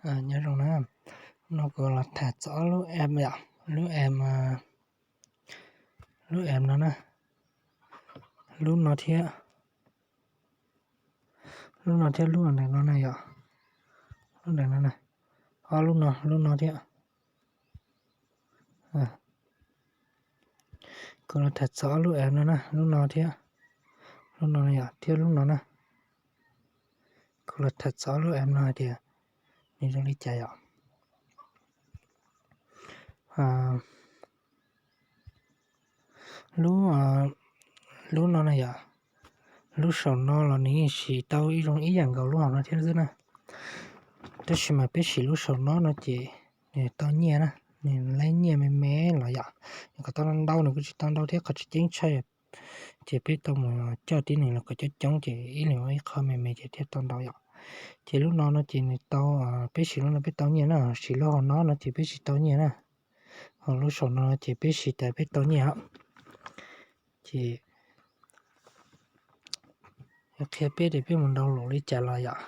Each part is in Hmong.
Nyob zoo na, no kuv los tham txog ob lub app yom, lub app, lub app no na, lub no thiab, lub no thiab lub ntawm no na yom, lub ntawm no na, ob lub no, lub no thiab. Kuv los tham txog ob lub app no na, lub no thiab, lub no yom, thiab lub no na. Kuv los tham txog ob lub app no hais tias nws zoo li cas yom. Lub, lub no na yom, lub saum no los nws yeej siv tau ib zoo ib yam nkaus lub hauv no thiab xwb na. Tab sis mas peb siv lub saum no no ces nws tau nyiaj na, nws laib nyiaj me me los yom. Yog kom tau ntau nws kuj tsis tau ntau thiab, qhov tseem ceeb tshaj ces peb tau mus coj tib neeg los kom coob coob ces ib leeg ua ib qho me me ces thiaj tau ntau yom. Ces lub no no ces nws tau, peb siv lub no peb tau nyiaj na, siv lub hauv no no ces peb tsis tau nyiaj na. Ho lub saum no ces peb siv tas peb tau nyiaj. Ces qhia peb tias peb mus download li cas los yom.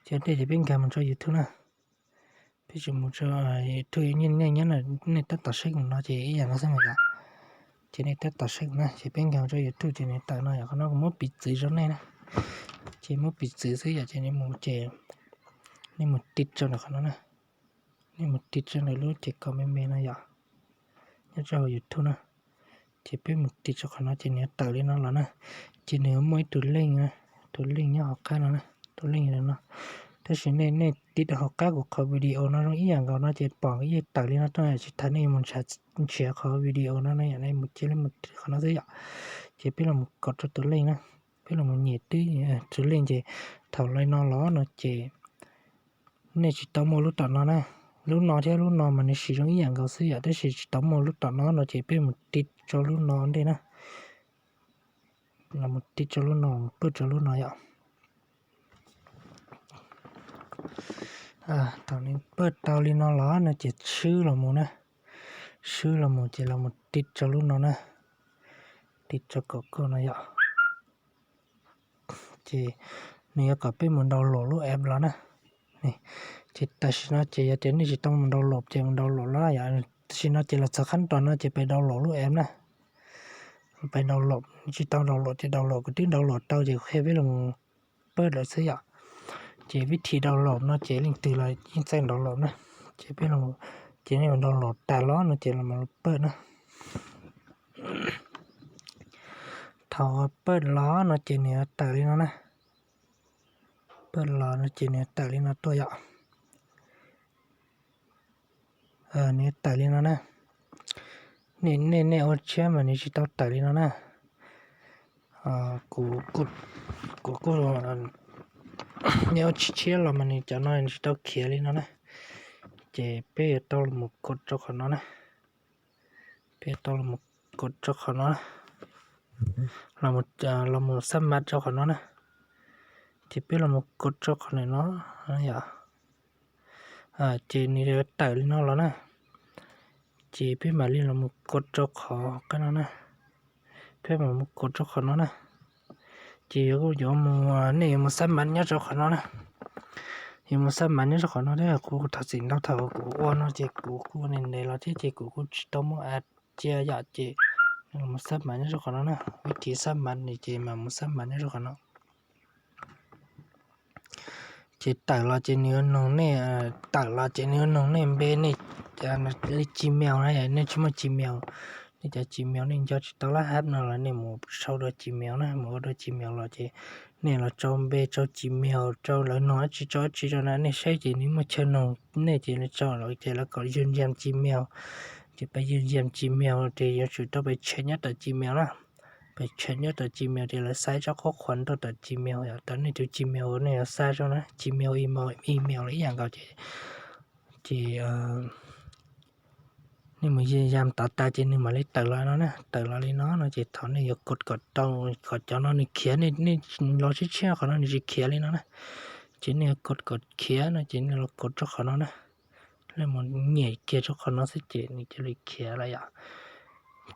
Ces dej ces peb nkag mus rau YouTube na. Peb tsis mus rau YouTube, nej tab tom saib kuv no ces ib yam no xwb mas yom. Ces nej tab tom saib kuv na, ces peb nkag mus rau YouTube ces nws tawm no yom, qhov no kuv muab piv txwv rau nej na. Ces muab piv txwv xwb yom, ces nej mus ces nej mus tiv rau ntawm qhov no na. Nej mus tiv rau ntawm lub ces kom me me no yom, nyob rau hauv YouTube na. Ces peb mus tiv rau qhov no ces nws tawm li no los na. Ces nws muaj ib tug link, tus link nyob hauv qab no na, tus link no. Tab sis nej, nej tiv rau hauv qab kuv qhov video no zoo ib yam nkaus no ces pom yeej tawm li no rau, tsis tas nej mus nrhiav qhov video no na yom, nej mus cia li mus tiv qhov no xwb yom. Ces peb los mus kov rau tus link na, peb los mus nyem twb tus link ces thaum li no los no ces nej tsis tau muaj lub tom no na. Lub no thiab lub no mas nws siv zoo ib yam nkaus xwb yom, tab sis tsis tau muaj lub tom no no ces peb mus tiv rau lub no ntej na. Los mus tiv rau lub no, mus pawj rau lub no yom. Thaum nws pawj tau li no los no ces swb los mus na. Swb los mus ces los mus tiv rau lub no na. Tiv rau kom kauj no yom. Ces nws yuav kom peb mus download lub app los na. Ces tam sim no ces yog tias nej tsis tau mus download ces mus download los yom. Tam sim no ces los txog qhab ros no ces pais download lub app na. Pais download, tsis tau download ces download, kuv twb download tau ces kuv qhia peb los pawj lawm xwb yom. Ces vib thim download no ces leej twg los yeej txawj download na. Ces peb, ces nej mus download tas los no ces los pawj na. Thaum pawj los no ces nws yuav tawm li no na. Pawj los no ces nws yuav tawm li no tuaj yom. Nws yuav tawm li no na. Nej, nej ua tshiab mas nws tsis tau tawm li no na. Kuv, kuv kuj, nej ua tshiab los mas nws cov no nws tsis tau khiav li no na. Ces peb yuav tau los mus kov rau qhov no na. Peb tau los mus kov rau qhov no, los mus xab mas rau qhov no na. Ces peb los mus kov rau qhov no yom. Ces nws yuav tawm li no los na. Ces peb mam li los mus kov rau qhov qab no na. Peb mam mus kov rau qhov no na. Ces yuav, yuav mus, nej yuav mus xab mas nyob rau qhov no na. Yuav mus xab mas nyob rau qhov no thiab, kuv thov txim ntau, thaum kuv ua no ces kuv kuj ua ntev ntev los thiab ces kuv kuj tsis tau muaj a cia yom. Ces los mus xab mas nyob rau qhov no na, vib thim xab mas ces mam mus xab mas nyob rau qhov no. Ces tawm los ces nws yuav nug nej, tawm los ces nws yuav nug nej npe, nej li Gmail na, nej tsis muaj Gmail, nej cov Gmail nej nco tsis tau lab hab no los nej mus sau dua Gmail na, mus ua dua Gmail los ces nej los rau npe, rau Gmail, rau lawv nug dab tsi, rau dab tsi rau na, nej saib ces nws muaj chaw nug nej ces tso lawm ces lawv kom yws yam Gmail. Ces pab yws yam Gmail ces yuav tsum tau pab check nyob tom Gmail na. Pab check nyob tom Gmail ces lawv xa tsob qhuab qhuas nrog tom Gmail, yog tom nej tus Gmail uas nej yuav xa rau na, Gmail, email, email los ib yam nkaus ces, ces nej mus yws yam tod tas ces nws mam li tawm los no na. Tawm los li no no ces thaum nej yuav kov kom tau, kom cov no nws khiav, nej los tshiab tshiab qhov no nws tsis khiav li no na. Ces nej yuav kov kom khiav no ces nej los kov rau qhov no na. Nej mus nyem kiag rau qhov no xwb ces nws cia li khiav lawm yom.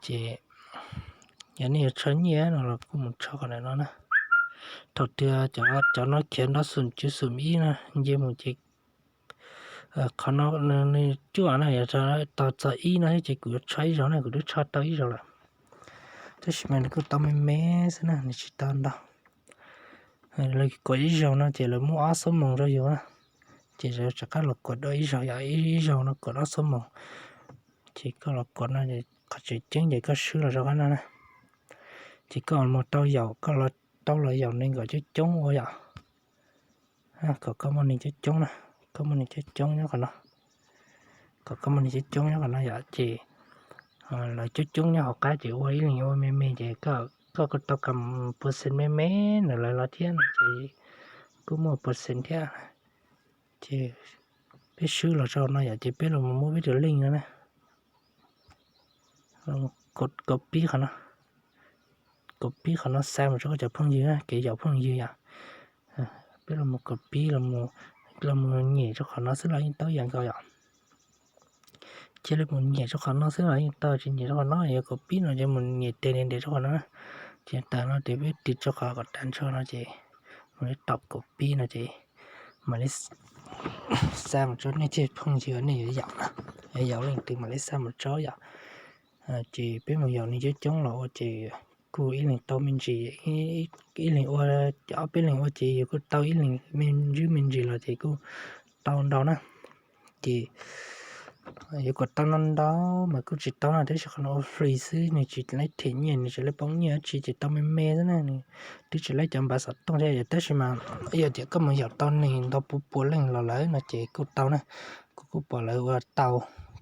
Ces yog nej yuav tso nyiaj no los kuj mus tso qhov ntawm no na. Thaum twg cov no khiav nrov xum tswv xum ib no, nce mus ces qhov no nws cuaj no, yog tau txog ib no thiab ces kuv yuav tsho ib zaug na, kuv twb tsho tau ib zaug lawm. Tab sis mas nws kuj tau me me xwb na, nws tsis tau ntau. Lawv kuam ib zaug no ces lawv muab ob xuab moos rau yus na, ces lawv rov qab los kuam dua ib zaug, yog ib zaug no kuam ob xuab moos. Ces koj los kuam no, qhov tseem ceeb ces koj swb los rau qhov no na. Ces koj mus tau yaum, koj los tau los yaum neeg kom coob coob ua yom. Kom koj muaj neeg coob coob na, koj muaj neeg coob coob nyob qhov no, kom koj muaj neeg coob coob nyob qhov no yom, ces lawv coob coob nyob hauv qab ces ua ib leeg ua me me ces koj kuj tau kam percent me me ntawm lawv los thiab no ces kuj muaj percent thiab. Ces peb swb los rau no yom, ces peb los mus muab peb tus link no na, copy qhov no, copy qhov no xa mus rau koj cov phooj ywg na, kev yaum phooj ywg yom. Peb los mus copy, los mus nyem rau qhov no xwb los yeej tau ib yam nkaus yom. Cia li mus nyem rau qhov no xwb los yeej tau, tsis nyem rau qhov no, yuav copy no ces mus nyem tes ntev ntev rau qhov no na. Ces tas no ces peb tig rau qhov kom tas nrho no ces mus li tom copy no ces mam li xa mus rau nej tej phooj ywg nej yuav yaum na, yuav yaum leej twg mam li xa mus rau yom. Ces peb mus yaum neeg coob coob los ua ces kuj ib leeg tau me ntsis, ib leeg ua, ob peb leeg ua ces yus kuj tau ib leeg me ntsis me ntsis los ces kuj tau ntau na. Ces yuav kom tau no ntau mas kuj tsis tau na, tab sis qhov no ua free xwb, nws tsis laib them nyiaj, nws tsis laib poob nyiaj dab tsi, ces tau me me xwb na, nws twb tsis laib cov npav xov tooj thiab. Tab sis mas yog tias koj mus yaum tau neeg ntau pua pua leej los lawm no ces kuj tau na. Kuv kuj pom lawv ua tau,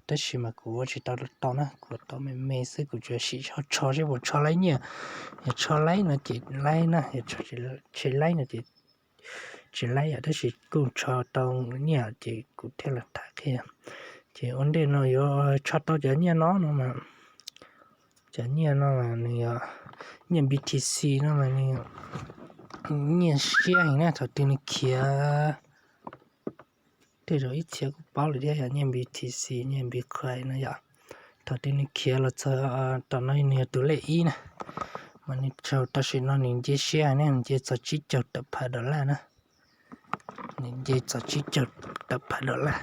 tab sis mas kuv ua tsis tau tau na, kuv ua tau me me xwb, kuv tsuas sim tsho seb puas tsho laib nyiaj. Yog tsho laib no ces laib na, yog tsis laib no ces tsis laib yom, tab sis kuj tsho tau nyiaj ces kuv thiaj los tham qhia. Ces ua ntej no yuav tsho tau cov nyiaj no no mas, cov nyiaj no mas nws yog nyiaj B T C no mas nws nyiaj siab heev na, thaum twg nws khiav, tej zaum ib txhia kuj paub lawm thiab, yog nyiaj B T C, nyiaj Bitcoin no yom. Thaum twg nws khiav los txog tom no nws yog tus lej ib na, mas nws txog tam sim no nws nce siab heev na, nws nce txog tsib caug tawm phav dollar na, nws nce txog tsib caug tawm phav dollar.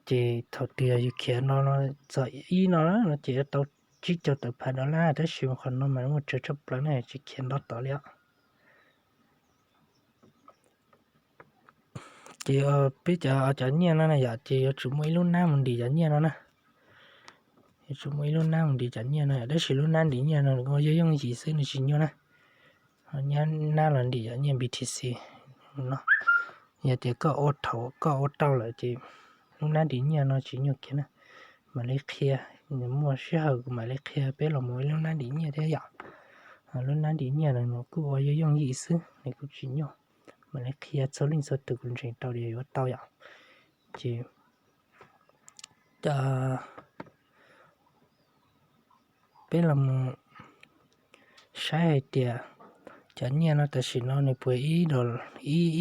Ces thaum twg yog yus khiav no no txog ib no no ces yuav tau tsib caug tawm phav dollar, tab sis qhov no mas muaj tsawg tshaj plaws na, tsis khiav nto tod li os. Ces peb cov, cov nyiaj no na yom, ces yuav tsum muaj ib lub nab mus ntim cov nyiaj no na. Yuav tsum muaj ib lub nab mus ntim cov nyiaj no yom, tab sis lub nab ntim nyiaj no nws ua yooj yooj yim xwb, nws tsis nyuaj na. Nab los ntim cov nyiaj B T C no. Yog tias koj ua thaum koj ua tau lawm ces lub nab ntim nyiaj no tsis nyuaj kiag na. Mam li qhia, nws muaj sij hawm kuv mam li qhia peb los mus ua lub nab ntim nyiaj thiab yom. Lub nab ntim nyiaj no nws kuj ua yooj yooj yim xwb, nws kuj tsis nyuaj. Mam li qhia txhua leej txhua tus kuv ntseeg tau tias yuav tau yom. Ces peb los mus saib hais tias cov nyiaj no tam sim no nws puas ib,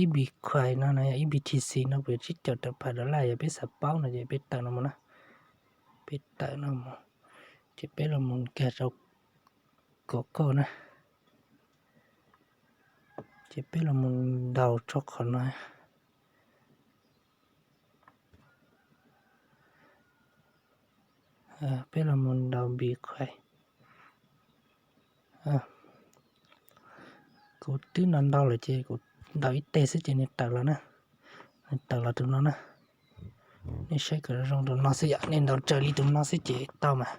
ib Bitcoin no, ib B T C no puas tsib caug tawm phav dollar, yog peb xav paub no ces peb tawm no mus na. Peb tawm no mus, ces peb los mus nkag rau kom kauj na. Ces peb los mus ntaus rau qhov no. Peb los mus ntaus Bitcoin. Kuv twb ntaus ntau lawm ces kuv ntaus ib teg xwb ces nws tawm los na. Nws tawm los tus no na. Nej saib kom zoo tus no xwb yom, nej ntaus raws li tus no xwb ces tau mas.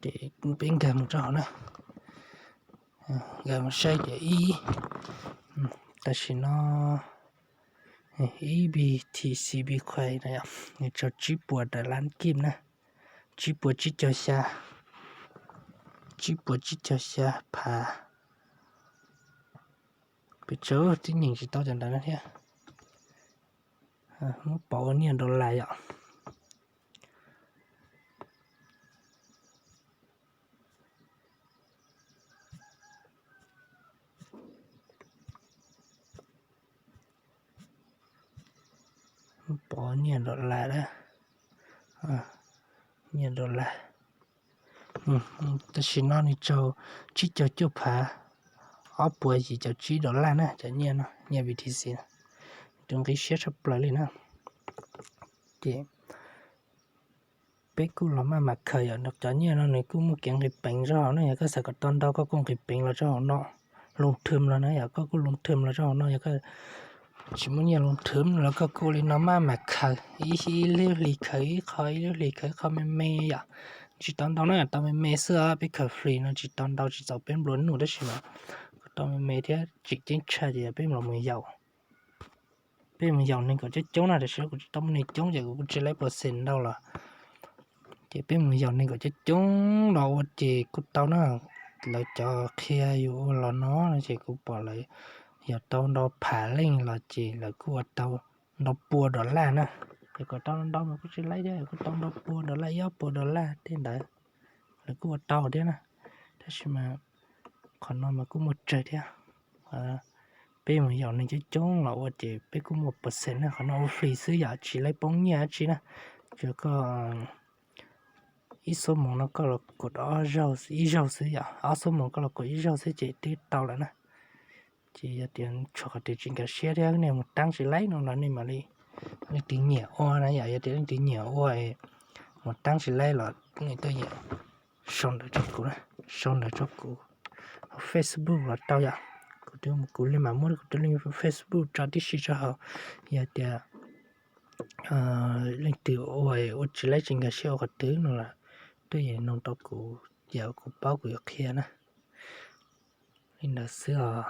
Ces peb nkag mus rau hauv na, nkag mus saib tias ib, tam sim no ib B T C Bitcoin no yog nws tau tsib puas dollar kib na, tsib puas tsib caug xya, tsib puas tsib caug xya phav. Pes tsawg twb nyeem tsis tau cov ntawd na thiab. Muab pauv ua nyiaj dollar yom. Pauv nyiaj dollar, nyiaj dollar. Tam sim no nws tsaug tsib caug cuaj phav ob puas yim caum tsib dollar na, cov nyiaj no, nyiaj B T C, tus nqi siab tshaj plaws li na. Ces peb kuj los maj mam khaws yom, cov nyiaj no nws kuj muaj kev nqis peev zog hauv na, yog koj xav kom tau ntau koj kuj nqis peev los rau hauv no, long term los na, yog koj kuj long term los rau hauv no, yog koj tsis muaj nyiaj long term los koj kuj li no maj mam khaws, ib lub hlis khaws ib qho, ib lub hlis khaws ib qho me me yom, tsis tau ntau na, tau me me xwb, peb khaws free no tsis tau ntau, tsis txaus peb nplua nuj tab sis mas kuj tau me me thiab tseem ceeb tshaj ces yog peb los mus yaum peb mus yaum neeg kom coob coob na, tam sim no kuv tsis tau muaj neeg coob ces kuv kuj tsis laib percent ntau los, ces peb mus yaum neeg kom coob coob los ua ces kuj tau na. Lawv cov qhia yus ua los no no ces kuv pom lawv yog tau ntau phav leej los ces lawv kuj ua tau ntau pua dollar na. Ces kom tau ntau mas kuj tsis laib thiab, kuj tau ntau pua dollar, ib ob pua dollar tej ntawd, lawv kuj ua tau thiab na. Tab sis mas qhov no mas kuj muaj tsawg thiab. Peb mus yaum neeg coob coob los ua ces peb kuj muaj percent na, qhov no ua free xwb yom, tsis laib poob nyiaj dab tsi na. Tsuas koj ib xuab moos no koj los kuam ib zaug xwb yom, ob xuab moos koj los kuam ib zaug xwb ces twb tau lawm na. Ces yog tias tshuav qhov twg tsis nkag siab thiab nej mus tab tsis laib no los nej mam li, leej twg nyiam ua na yom, yog tias leej twg nyiam ua mus tab tsis laib los nej tuaj sau ntawv rau kuv, sau ntawv rau kuv hauv Facebook los tau yom. Kuv twb, kuv li mam muab kuv tus link Facebook tso tib si rau hauv. Yog tias leej twg ua, ua tsis laib tsis nkag siab ua qhov twg no los tuaj nug rau kuv, yog kuv paub kuv yuav qhia na. Li ntawd xwb os.